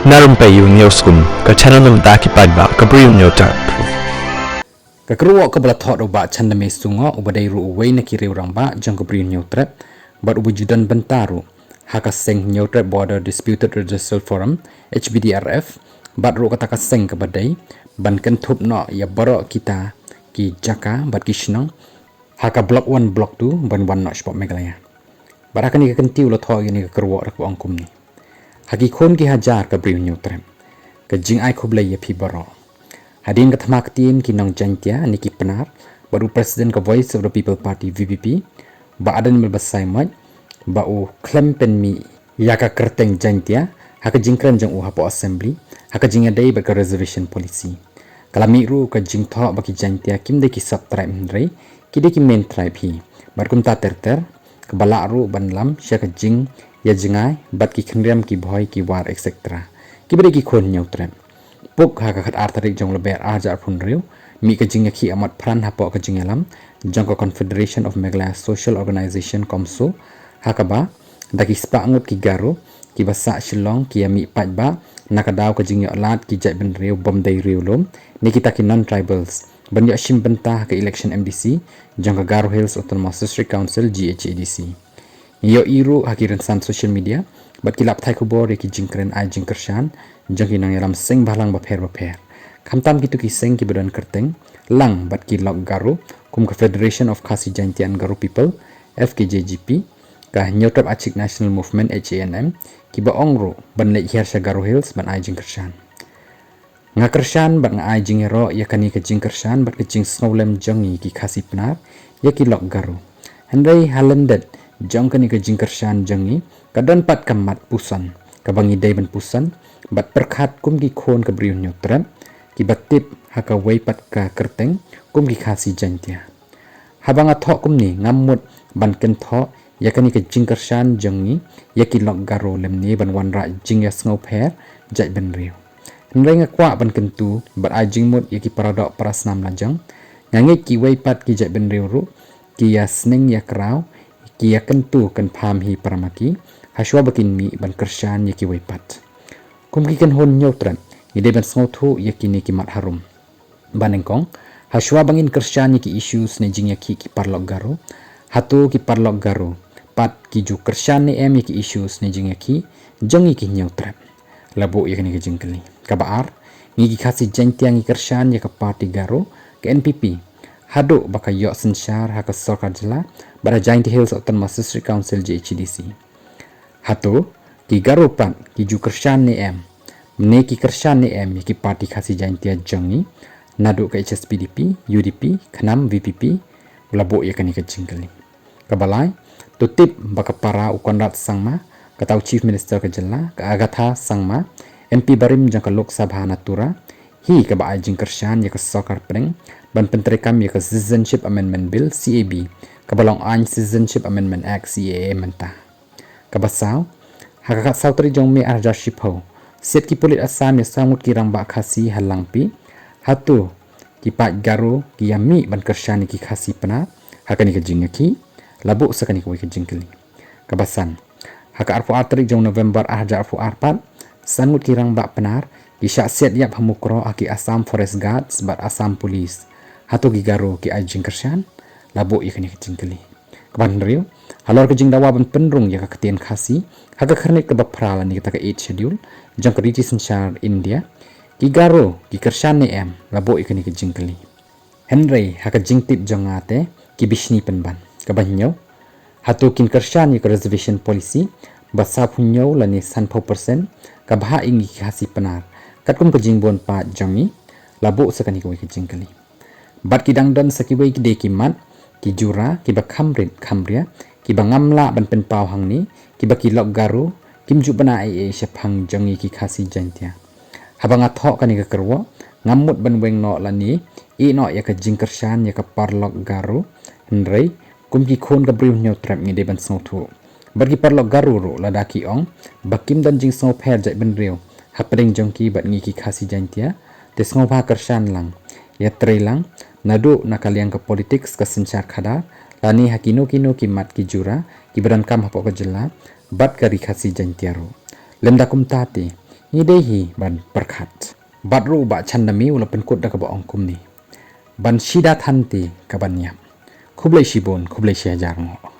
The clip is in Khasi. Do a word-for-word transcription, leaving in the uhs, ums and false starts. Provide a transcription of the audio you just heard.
Na Rympei U Hynñiewskum, ka channel na bynta ki paidbah ka Bri U Hynñiewtrep. Ka kyrwoh kaba la thoh da u Bah Chandame Sungoh, uba dei ruh uwei na ki riew rangbah jong ka Bri U Hynñiewtrep, bad uba ju don bynta ruh ha ka seng Hynñiewtrep Border Disputed Redressal Forum, H B D R F, bad ruh kata ka seng kaba dei ban kynthup noh ïa baroh kita ki jaka bad ki shnong ha ka Block One, Block Two ban wan noh shapoh Meghalaya. Bad ha kane ka kyntien u la thoh ïa kane ka kyrwoh da kaba ong kumne: Ha ki khun ki hajar ka Bri U Hynñiewtrep, ka jingai khublei ïa phi baroh. Hadien ka thma ktien ki nong Jaiñtia ne ki Pnar, bad u President ka Voice of the People Party, V P P, Bah Adanmil Basaiawmoit, ba u khlem pynmih ïa ka kyrteng Jaiñtia ha ka jingkren jong u hapoh Assembly ha ka jingïadei bad ka Reservation Policy. Ka la mih ruh ka jingthoh ba ki Jaiñtia kim dei ki sub-tribe hynrei ki dei ki main tribe hi, bad kumta ter ter, kaba lah ruh ban lam sha ka jingïajngai bad ki khynriam, ki bhoi, ki war, et cetera, kiba dei ki khun Hynñiewtrep. Puk ha ka khatar tarik jong u Lber ar hajar arphew hynriew, mih ka jingïakhih amot phran hapoh ka jingïalam jong ka Confederation of Meghalaya Social Organisation, CoMSO, ha kaba da ki spah ngut ki Garo kiba sah Shillong ki ïa mih paidbah na ka daw ka jingïoh lad ki jaitbynriew bym dei riewlum ne kita ki non-tribals ban ïoh shim bynta ha ka election M D C jong ka Garo Hills Autonomous District Council, G H A D C. Ngi ïohi ruh ha ki rynsan social media bad ki lad pathai khubor ïa ki jingkren ai jingkyrshan jong ki nongïalam seng bhalang bapher bapher, khamtam kito ki seng kiba don kyrteng lang bad ki lok Garo, kum ka Federation of Khasi Jaintia and Garo People, F K J G P, ka Hynñiewtrep Achik National Movement, H A N M, kiba ong ruh ban leit hiar sha Garo Hills ban ai jingkyrshan. Nga kyrshan bad nga ai jingïaroh ïa kane ka jingkyrshan bad ka jingsngewlem jong ngi ki Khasi Pnar ïa ki lok Garo. Hynrei ha lyndet jong kane ka jingkyrshan jong ngi ka don pat ka mat puson kaba ngi dei ban puson bad pyrkhat kum ki khun ka Bri U Hynñiewtrep kiba tip ha kawei pat ka kyrteng kum ki Khasi Jaintia. Haba nga thoh kumne, ngam mut ban kynthoh ïa kane ka jingkyrshan jong ngi ïa ki lok Garo lymne ban wanrah jingïasngewpher jaitbynriew. Hynrei nga kwah ban kyntu bad ai jingmut ïa ki paradoh parasnam lajong. Nga ngeit kiwei pat ki jaitbynriew ruh ki ïa sneng ïa kraw, ki ïa kyntu kynpham hi para ma ki hashuwa ba kin mih ban kyrshan ïa kiwei pat. Kum ki kynhun Hynñiewtrep, ngi dei ban sngewthuh ïa kine ki mat harum. Ba nyngkong, hashuwa ba ngin kyrshan ïa ki issues ne jingïakhih ki paralok Garo, hato ki paralok Garo pat ki ju kyrshan ne em ïa ki issues ne jingïakhih jong ngi ki Hynñiewtrep? La buh ïa kane ka jingkylli. Kaba ar, ngi ki Khasi Jaintia ngi kyrshan ïa ka party Garo, ka N P P, haduh ba ka ïoh synshar ha ka sorkar jylla bad ha Jaintia Hills Autonomous District Council, J H A D C. Hato ki Garo pat ki ju kyrshan ne em, ne ki kyrshan ne em ïa ki party Khasi Jaintia jong ngi, naduh ka H S P D P, U D P, KHNAM, V P P? La buh ïa kane ka jingkylli. Kaba lai, to tip ba ka para u Conrad Sangma, kata u Chief Minister ka jylla, ka Agatha Sangma, M P barim jong ka Lok Sabha na Tura, hi kaba ai jingkyrshan ïa ka sorkar pdeng ban pyntreikam ïa ka Citizenship Amendment Bill, C A B, kaba long aiñ Citizenship Amendment Act, C A A, mynta. Kaba saw, ha ka khatsaw tarik jong u May ar hajar shiphew, siat ki pulit Assam ïa saw ngut ki rangbah Khasi ha Langpih. Hato ki paid Garo ki ïa mih ban kyrshan ïa ki Khasi Pnar ha kane ka jingïakhih? La buh sa kane kawei ka jingkylli. Kaba san, ha ka arphew ar tarik jong u November ar hajar arphew ar pat, san ngut ki rangbah Pnar ki shah siat ïap ha Mukroh ha ki Assam Forest Guards bad Assam Police. Hato ki Garo ki ai jingkyrshan? La buh ïa kane ka jingkylli. Kaba hynriew, halor ka jingdawa ban pynrung ïa ka ktien Khasi ha ka khyrnit kaba phra lane kata ka Eighth Schedule jong ka riti synshar India, ki Garo ki kyrshan ne em? La buh ïa kane ka jingkylli. Hynrei ha ka jingtip jong nga te, ki bishni pynban. Kaba hynñiew, hato kin kyrshan ïa ka reservation policy ba sawphew hynñiew lane sanphew percent ka bhah ïa ngi ki Khasi Pnar katkum ka jingbun paid jong ngi? La buh sa kane kawei ka jingkylli. Bad ki dang don sa kiwei ki dei ki mat, ki jura kiba kham rit kham ria kiba ngam lah ban pynpaw hangne, kiba ki lok Garo kim ju bna ei ei shaphang jong ngi ki Khasi Jaintia. Haba nga thoh kane ka kyrwoh, ngam mut ban weng noh lane ïeh noh ïa ka jingkyrshan ïa ka paralok Garo, hynrei kum ki khun ka Bri U Hynñiewtrep ngi dei ban sngewthuh. Bad ki paralok Garo ruh lada ki ong ba kim don jingsngewpher jaitbynriew hapdeng jong ki bad ngi ki Khasi Jaintia, te sngewbha kyrshan lang, ïatrei lang, naduh na ka liang ka politics, ka synshar khadar, lane ha kino kino ki mat ki jura kiba donkam hapoh ka jylla bad ka ri Khasi Jaintia ruh. Lymda kumta te, Ngi dei hi ban pyrkhat. Bad ruh u Bah Chandami u la pynkut da kaba ong kumne: Ban shida than te ka ban ïap. Khublei shibun, khublei shihajar nguh.